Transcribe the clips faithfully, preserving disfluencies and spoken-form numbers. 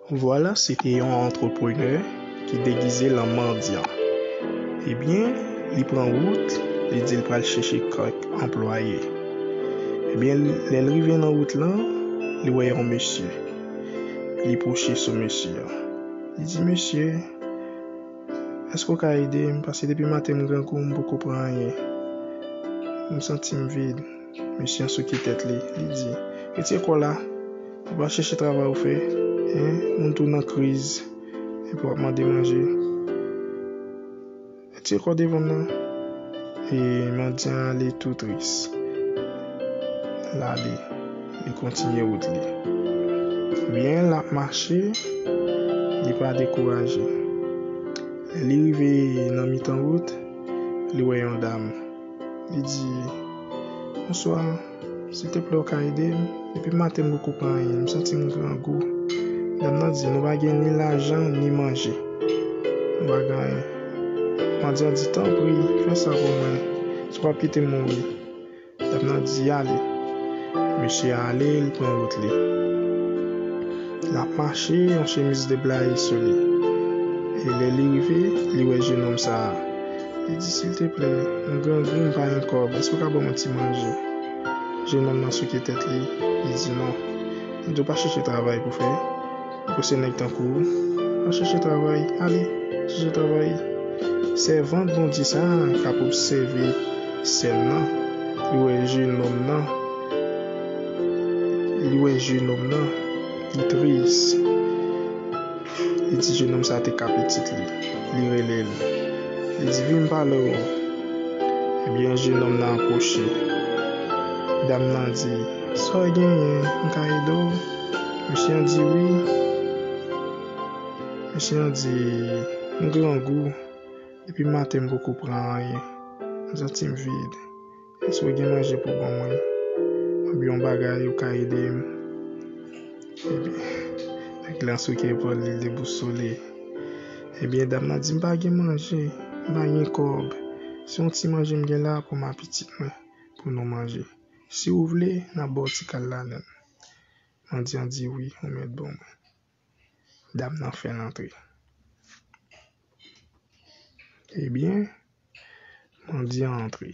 Vwala, se te yon antreprenè ki degize l an mandyan. Ebyen, li pran wout, li di l pral chèche kèk anplwaye. Ebyen, lè l rive nan wout lan, li wè yon mesye. Li pwoche sou mesye a. Li di, "Mesye, èske w ka ede m? Paske depi maten m grangou, m poko pran anyen. M santi m vid." Mesye an souke tèt li. Li di, "Retire kò w la. Ou pa chèche travay ou fè. Hein? Moun tou nan kriz. Epi w ap mande manje. Retire kò w devan m nan." E mandyan an ale tou tris. L ale. Li kontinye wout li. Byen, l ap mache. Li pa dekouraje. Lè li rive nan mitan wout, li wè yon dam. Li di, "Bonswa, silteplè w ka ede m? Depi maten m poko pran anyen, m santi m grangou." Dam nan di, "Nou pa gen ni lajan, ni manje. Nou pa gen anyen." Mandyan di, "Tanpri, fè sa pou mwen. Si w p ap kite m mouri." Dam nan di, "Ale." Mesye a ale, li pran wout li. L ap mache, yon chemiz deblaye sou li. E lè li rive, li wè jenòm sa a. Li di, "Silteplè, m grangou, m pa gen kòb. Èske w ka ban m yon ti manje?" Jenòm nan souke tèt li. Li di, "Non." Li di, "Ou pa chèche travay pou fè? Ou se nèg tankou w? Pa chèche travay. Ale, chèche travay." Sèvant Bondye sa a k ap obsève sèn nan, li wè jenòm nan, li wè jenòm nan, li tris. Li di jenòm sa te ka pitit li. Li rele l. Li di, "Vin m pale w." Ebyen, jenòm nan apwoche. Dam nan di, "Sa w genyen? M ka ede w?" Mesye an di, "Wi." Mesye an di, "M grangou. Depi maten m poko pran anyen. M santi m vid. Èske w gen manje pou ban mwen? Oubyen yon bagay ou ka ede m?" Ebyen, nèg lan souke epòl li, li debousole. Ebyen, dam nan di, "M pa gen manje, m pa gen kòb. Se yon ti manje m gen la pou m ak pitit mwen, pou nou manje. Si w vle, n ap ba w ti kal ladann." Mandyan di, "Wi, ou mèt ban mwen." Dam nan fè l antre. Ebyen, mandyan an antre.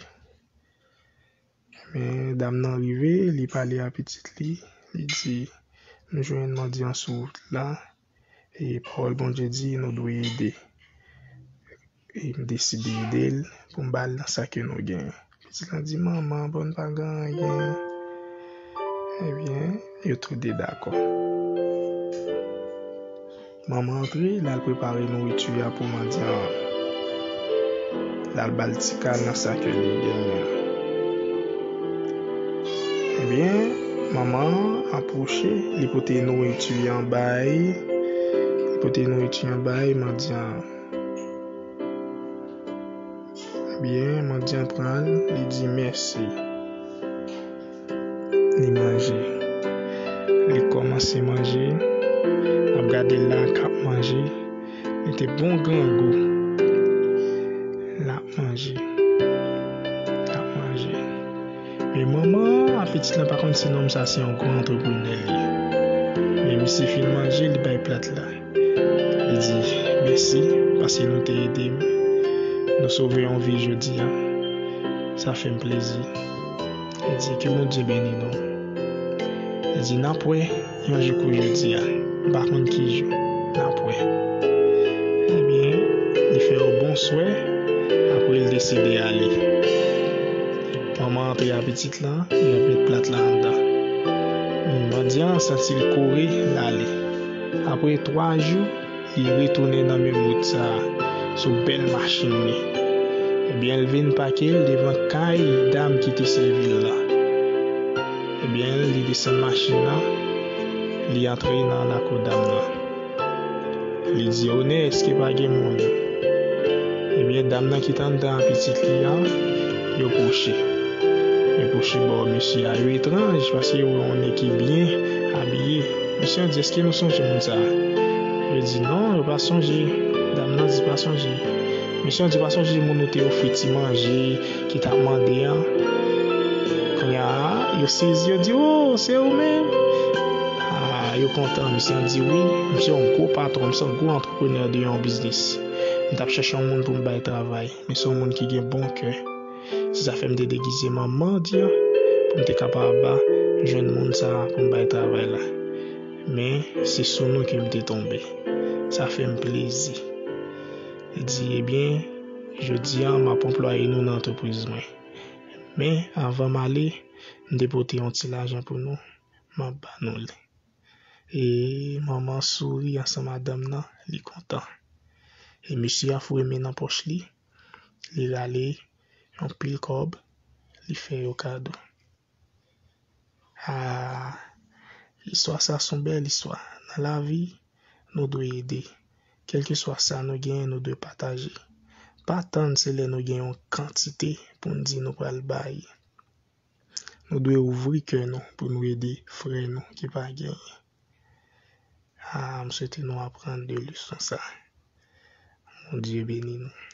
Men, dam nan rive, li pale a pitit li, li di, "M jwenn mandyan an sou wout la, e pawòl Bondye di nou dwe ede. E m deside ede l pou m ba l nan sa ke nou genyen." Pitit lan di, "Manman, bon, n pa gen anyen." Ebyen, yo tou de dakò. Manman antre, l al prepare nouriti a pou mandyan an. L al ba l ti kal nan sa ke li genyen an. Ebyen, manman an apwoche, li pote nouriti an bay, li pote nouriti an bay mandyan an. Ebyen, mandyan pran l, li di, "Mèsi." Li manje. Li kòmanse manje. L ap gade l la k ap manje. Li te bon grangou. L ap manje. L ap manje. Men manman an, pitit lan pa konn si nonm sa se yon gwo antreprenè li ye. Men misye fin manje, li bay plat la. Li di, "Mèsi, paske nou te ede m. Nou sove yon vi jodi a. Sa fè m plezi." Li di, "Ke Bondye beni nou." Li di, "N ap wè yon jou kou jodi a. M pa konn ki jou. N ap wè." Ebyen, li fè yo bonswè, apre l deside ale. Manman antre a pitit lan, li met plat la anndan. Mandyan an santi l kore, l ale. Apre twa jou, li retounen nan menm wout sa a, sou bèl machin li. Ebyen, l vin pake l devan kay dam ki te sèvi l la. Ebyen, li desann machin nan, li antre nan lakou dam nan. Li di, "Onè, èske pa gen moun?" Ebyen, dam nan ki t anndan a pitit li an, yo pwoche. Yo pwoche bò mesye a. Yo etranj, paske yo wè yon nèg ki byen abiye. Mesye an di, "Èske nou sonje moun sa a?" Yo di, "Non, yo pa sonje." Dam nan di, "Pa sonje." Mesye an di, "Pa sonje moun nou te ofri ti manje, ki t ap mande an?" Kounye a, yo sezi, yo di, "O, se ou menm?" A, Yo kontan, misye an di wi, misye yon gwo patwon, misye yon gwo antreprenè de yon biznis. M t ap chèche yon moun pou m bay travay, men se yon moun ki gen bon kè. Se sa fè m te degize manman di an pou m te kapab jwenn moun sa pou m bay travay la. Men se sou nou ke m te tonbe. Sa fè m plezi. Li di, ebyen, jodi a m ap anplwaye nou nan antrepriz mwen. Men anvan m ale, m te pote yon ti lajan pou nou. M ap ba nou li. E manman souri ansanm madanm nan, li kontan. E mesye a foure men nan pòch li, li rale yon pil kòb, li fè yo kado. Ah, istwa sa se yon bèl istwa. Nan lavi, nou dwe ede. Kèlkeswa sa nou genyen, nou dwe pataje. Pa tann se lè nou gen yon kantite pou n di nou pral bay. Nou dwe ouvri kè nou pou nou ede frè nou ki pa genyen. Ah, m swete nou aprann de leson sa. Bondye beni nou.